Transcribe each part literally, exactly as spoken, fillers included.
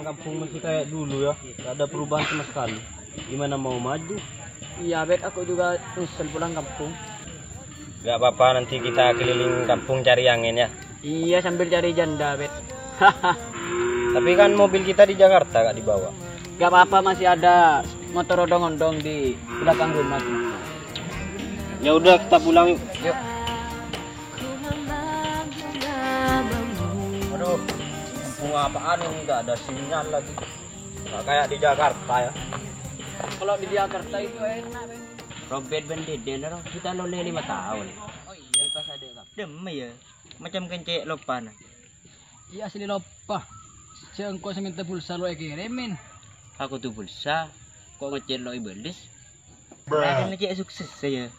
Kampung masih kayak dulu ya, nggak ada perubahan sama sekali. Gimana mau maju? Iya, Bet, aku juga nyesel pulang kampung. Nggak apa-apa, nanti kita keliling kampung cari angin ya. Iya, sambil cari janda, Bet. Tapi kan mobil kita di Jakarta nggak dibawa. Nggak apa-apa, masih ada motor odong-odong di belakang rumah. Ya udah, kita pulang yuk. Yuk. Aduh, kampung apaan ini? Nggak ada sinyal lagi. Nggak kayak di Jakarta ya. Kalau di Jakarta itu enak, Ben. Robet ben Deden, ro, kita lole lima tahun. Oh iya, pas ada kamu. Demi ya, macam kencek lopana. Iya, asli lopa. Sengko saya minta pulsa lo ekiremin. Aku tuh pulsa, kok ngecek lo ibelis? Ada ngecek sukses saya.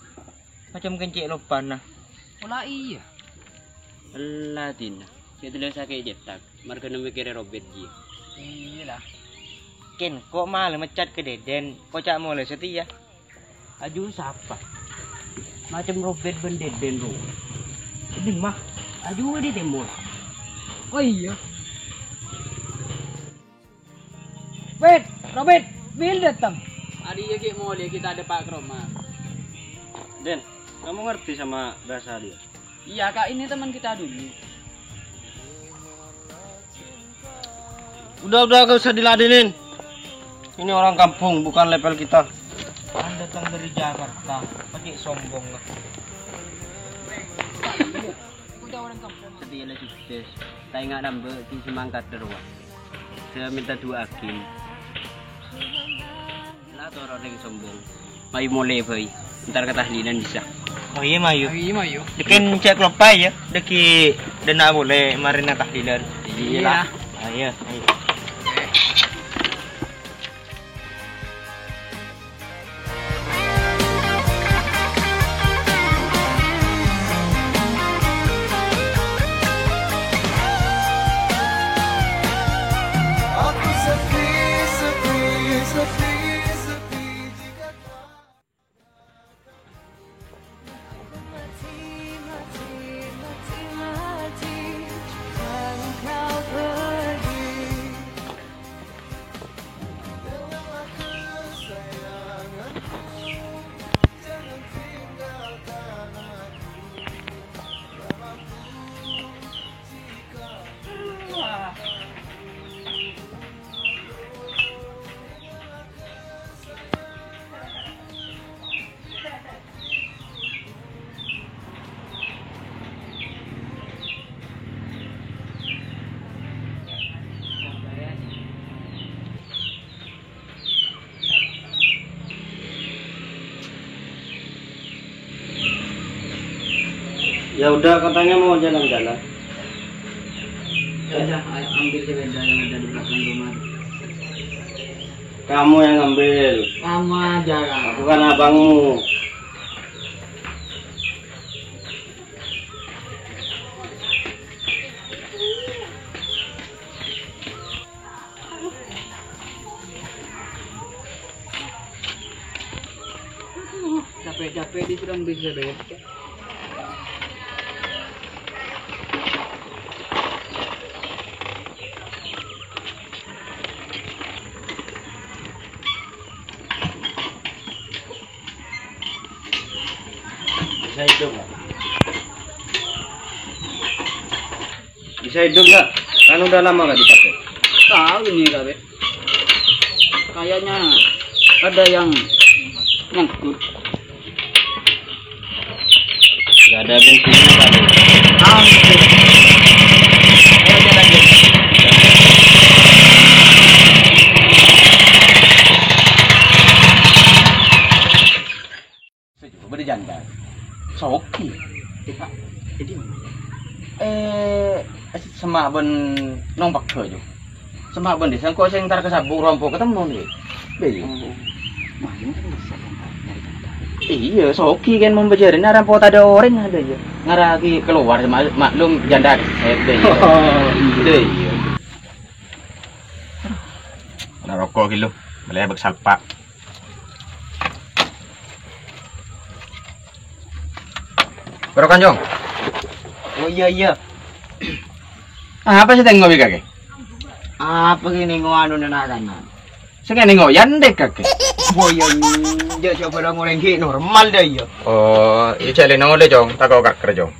Macam kencek lopana. Pola iya. Ella, Dina. Cek tulis sakit cetak. Marga nemu kere Robert dia. Iyalah. Ken, kok malah mecat ke Deden? Kocak mulai setia. Aju sapa? Macam Robert ben Deden, bro. Ini mah. Aju di timur. Oh iya. Wait, Robert, Bill datang. Adi ya, Ki, mau lihat kita ada Pak Kroma. Den, kamu ngerti sama bahasa dia? Iya, Kak, ini teman kita dulu. Udah, udah, gak usah diladenin. Ini orang kampung, bukan level kita. Kan datang dari Jakarta, pakai sombong. Tapi ya, sukses. Tak ingat nambah di semangkat terus. Saya minta dua agim. Lah, toro ning sombong. Mayu mole, Boy. Entar ke tahlilan bisa. Oh iya, mayu. Oh iya, mayu. Dekin cek lopa ya. Deki dena mole marina tahlilan. Iya. Ayo, ayo. Ya udah, katanya mau jalan-jalan. Ya udah, ayo ambil sepeda yang ada di belakang rumah. Kamu yang ngambil. Kamu aja, Kak. Aku kan abangmu. Capek-capek di Surabaya. Bisa hidup nggak? Bisa hidup nggak? Kan udah lama nggak dipakai. Tahu ini, Kak, Be. Kayaknya ada yang nyangkut. Nggak ada bensinnya, Pak. Ah, gitu. Ayo, jalan, jalan. Sejuta bâdâ janda. Sogi. Cèta'. Jadi, eh, sema' bân nong pegghâ, Ju. Sema' bân dissa engko' sè entar ka sabung rompo katemmo, ngghi. Bâ, iyâ. Oh. Mah, ini kan bisa kan, nyari janda. Iyâ, sogi kan membajârâ, nara po tadâ' orèng adâ, iyâ. Ngarâ ghi' kalowar, ma-, maklum janda kesèt, bâ, iyâ. Oh, iyâ. Bâ, iyâ. Ana roko' ghi' lo, malè bâk salpa'. Bârâmma, Jong? Oh, iyâ, iyâ. Apa sè tengngo bi' kakè? Apa kene ngoanona na'-kana'? Sengko' ngoyan dek kakek. Boyan, ya coba lo ngoreng ki normal dah iya. Oh, iya jale nole, Cong. Tako kaker, Cong.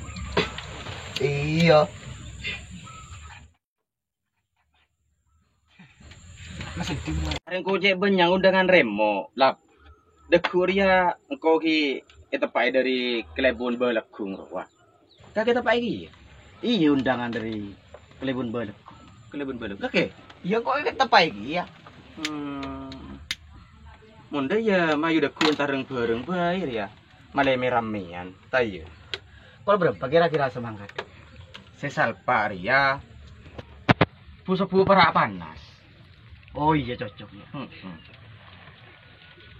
Iya. Areng kocek banyak undangan remo, Lap. Deggu' rèya engko' ghi' èteppa'è dhâri kalèbun Bâlâgghung rowa. Kakè teppa'è kèya? Iyâ, undangan dhâri kalèbun Bâlâgghung. Kalèbun Bâlâgghung. Kakè? Iyâ, engko' èteppa'è kèya. Hmm. Mon dhâ' iyâ mayu deggu' entar rèng-bhâreng bhâi rèya. Malè mè-rammèyan, ta' iyâ? Pokol bârâmpa kira-kira sè mangkat? Sè salpa' rèya bu-, sobbhu para' panas. Oh iyâ, cocok, yâ. Hmm, hmm.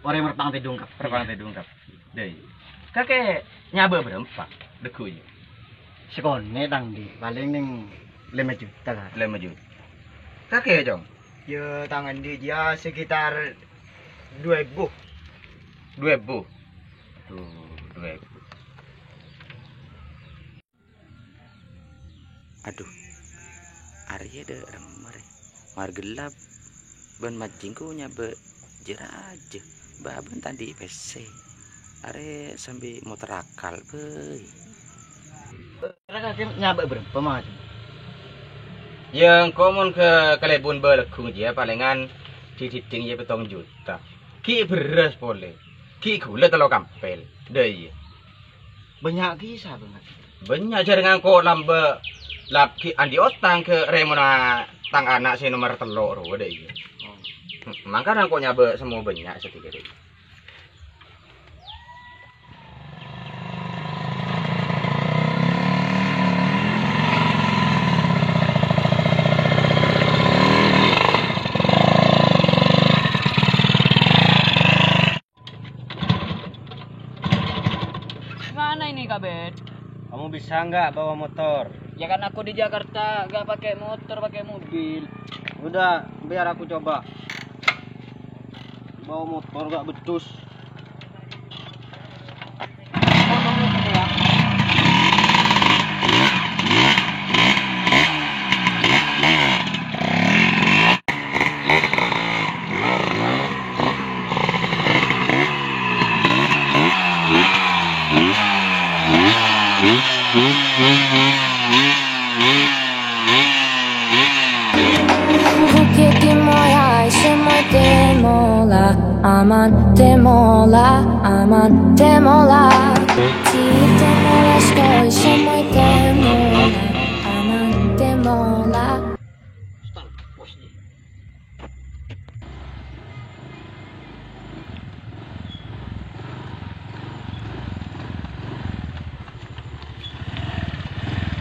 Orèng Rèpang tèdung kabbhi. Rèpang tèdung kabbhi. Dâi. Kakè nyabâ' bârâmpa deggu' iyâ? Sakonè' tang dhi', palèng nèng lèma juta, Kak. Lèma juta. Kakè, Cong? Yâ, tang andi' jiyâ sekitar dua èbu. Dua èbu? Aduh, dua èbu. Aduh, arèya dâ' remma rè. Marghellâ' bân majjhing ko nyabâ' jâ-rajâ. Bâbân ta' andi' pèssè. Arè sambi motor akal, bhâi. Ra kakè nyabâ' bârâmpa, Mas? Yâ, engko' mon ka kalèbun Bâlâgghung jiyâ palèngan dhi-, dhiddhing jiyâ pèttong juta. Ghi' bherrâs polè. Ghi' ghulâ tello kampèl. Dâ' iyâ. Bânnya' kèya, Bang? Bânnya', jhâ' rèng engko' lambâ' lagi andi' otang ka rèmona tang ana' sè nomer tello' rowa, dâ' iyâ. Oh. Hmm, mangkana engko' nyabâ' semmo bânnya' satèya, dâ' iyâ. Gimana ini, Kak Bet? Kamu bisa nggak bawa motor? Ya kan aku di Jakarta nggak pakai motor, pakai mobil. Udah, biar aku coba. Bawa motor nggak becus. Bukit di moya, semua temola, aman temola, aman temola. Ti temola, skoy, semua temola, aman temola.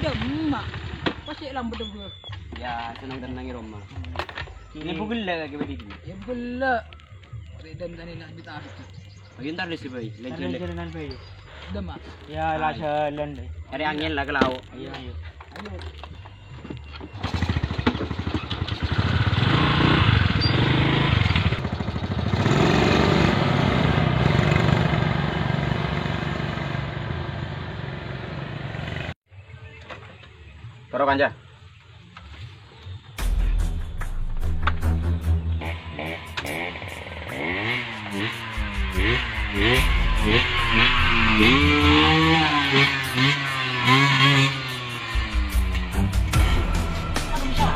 Demma. Pas sè lambâ' dâgghu'. Ya, senang tenang di rumah. Ini pukul lah lagi berdiri. Ya, pukul lah. Rèdan tadi nak ditarik. Ayo, entar deh, sih, Bay. Lain Tarik jalan. Jalanan, Bay. Udah, Mak. Ya, lah, jalan deh. Cari angin lah ke laut. Iya, iya. Ayo. Toro kanca.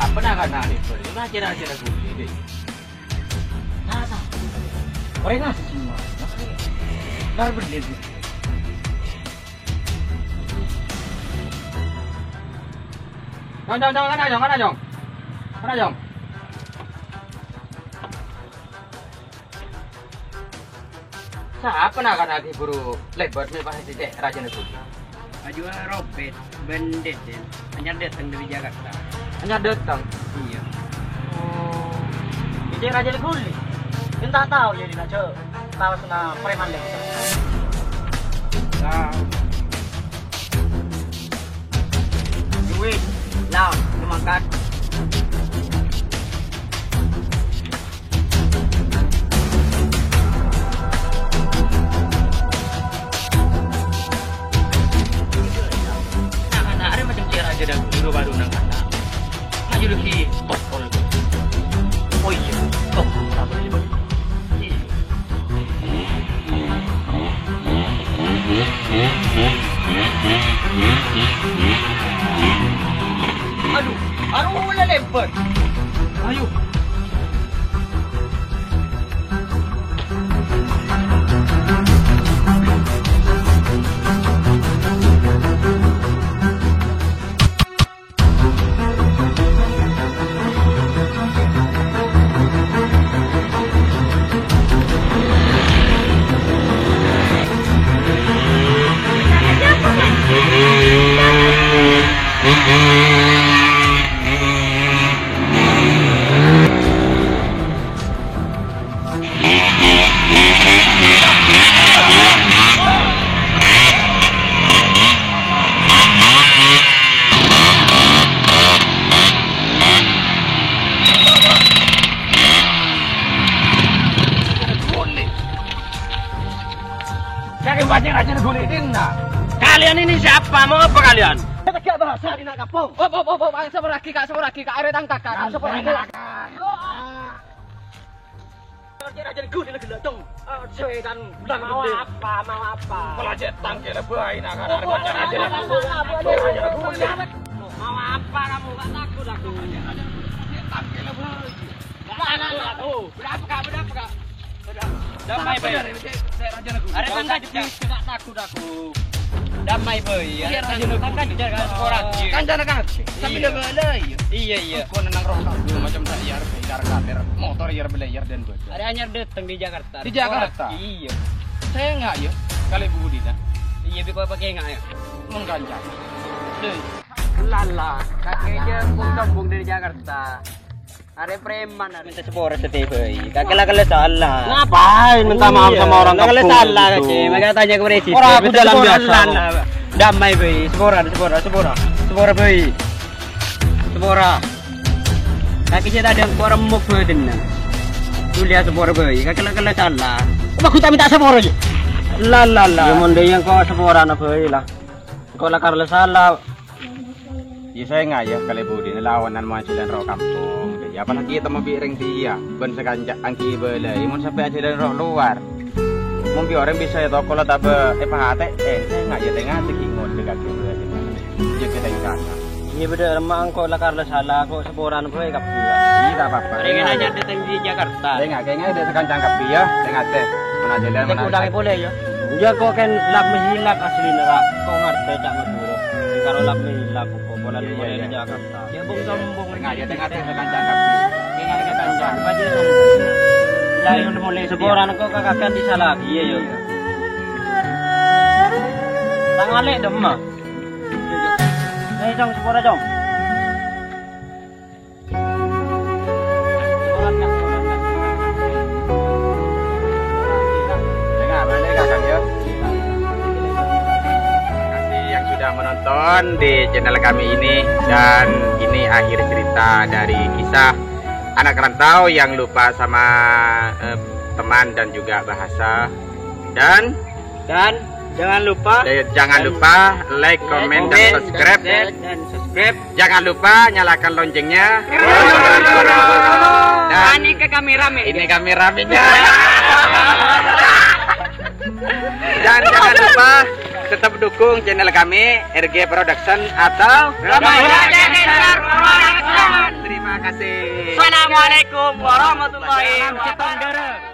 Apa nak kata ni? Raja-raja lagu ini. Nah, nah. Orang ngasih semua. Nar bener. Jong, jong, jong, kana, jong, kana, jong. Kana, jong. Sapa na' kana' ghi' buru lèbât mè' pas cè' rajâna ghuli? Ajuwâ Robet bân Deden. Anyar dâteng dâri Jakarta. Anyar dâteng? Iyâ. Oh. Cè' rajâna ghuli. Enta tao yâ dina jâ' taosna preman lè. Nah. Duit, lah, lu makan. Nah, anak ada macam kira aja dah, dulu baru nang kata. Maju lagi, tokol. Adu, adu, la lèbât. Ayo. Ca'na bâ'na rajâ ghulâ dinna'. Kalian ini siapa? Mau apa kalian? Tegghâ' bhâsa dinna' kampong. Op, op, op, op, saporaghi, Kak, saporaghi, Kak. Arè tang kakak, Kak, saporaghi. Rajâ ghulâ ghellu', Cong. Ah, sètan, bulan gedhe. Mau apa? Mau apa? Kala cè' tangkèla bhâi, nah, kan. Mau apa kamu? Nggak takut aku. Tangkèla bhâi. Nggak takut aku. Berapa, Kak? Berapa, Kak? Damai bhâi. Arè tangka jepit, nggak takut aku. Damai bhâi. Iya, Raja Naga. Kan kan jaga orang. Kancana kan. Sambil bela, iya. Iya, iya. Kok nang roh kabeh macam saya harus bayar kader. Motor ya bela ya dan baju. Ada anyar datang di Jakarta. Di Jakarta? Iya. Saya enggak ya. Kali budi dah. Iya, bi kok pakai enggak ya? Mengganjal. Deh. Lala, kakeknya Bung Gabung dari Jakarta. Arè preman, arè. Minta sepora sedih, boy. Kakek lah kalau salah. Ngapain minta maaf sama orang kampung gitu? Kalau salah, kakek. Makanya tanya ke presiden. Orang aku dalam biasa. Damai, boy. Sepora, sepora, sepora. Sepora, boy. Sepora. Kakek saya tadi aku remuk, boy, tenan. Tuh lihat sepora, boy. Kakek lah kalau salah. Apa aku tak minta sepora aja? Lah, lah, lah. Ya, mon dia yang kok sepora, nah, boy, lah. Kok lah kalau salah. Ya, saya nggak ya, kali budi lawanan mau jalan roh kampung. Ya, apalagi ketemu bi' reng dia, ben sekanca angki bela. Ya, mon sampai jalan roh luar. Mungkin orang bisa ya toko lah tabe, eh, pahate, eh, saya nggak ya tengah tegi ngode kaki bela. Ya, kita yang kana. Iya, bener, emang kok lah kalau salah, kok seporan gue kabeh. Iya, tak apa-apa. Pengen aja datang di Jakarta. Saya nggak, kayaknya ada sekanca angka dia, saya nggak ada. Mana jalan, mana udah boleh ya? Iya, kok kan lap mehilap asli nih, Kak. Kok ngerti, Cak Madura? Kalau lap mehilap, kok pola di Jakarta. Ya, bung sombong. Tengah, ya, tengah, tengah, kancang, kapi. Tengah, tengah, kancang. Apa aja sombong? Lah, yang mulai seporan kok kakak kan disalah. Iya, iya. Tang alek dem, mah. Ayo, Cong, sepora, Cong. Dengar, mana kakak, ya? Terima kasih yang sudah menonton di channel kami ini, dan ini akhir cerita dari kisah anak rantau yang lupa sama, eh, teman dan juga bahasa. Dan Dan jangan lupa, eh, jangan lupa like, komen, dan subscribe. Dan subscribe. Jangan lupa nyalakan loncengnya. Dan ini ke kami rame. Ini kami ramenya. Dan jangan lupa tetap dukung channel kami, R G Production atau Ramaja Production. Terima kasih. Assalamualaikum warahmatullahi wabarakatuh.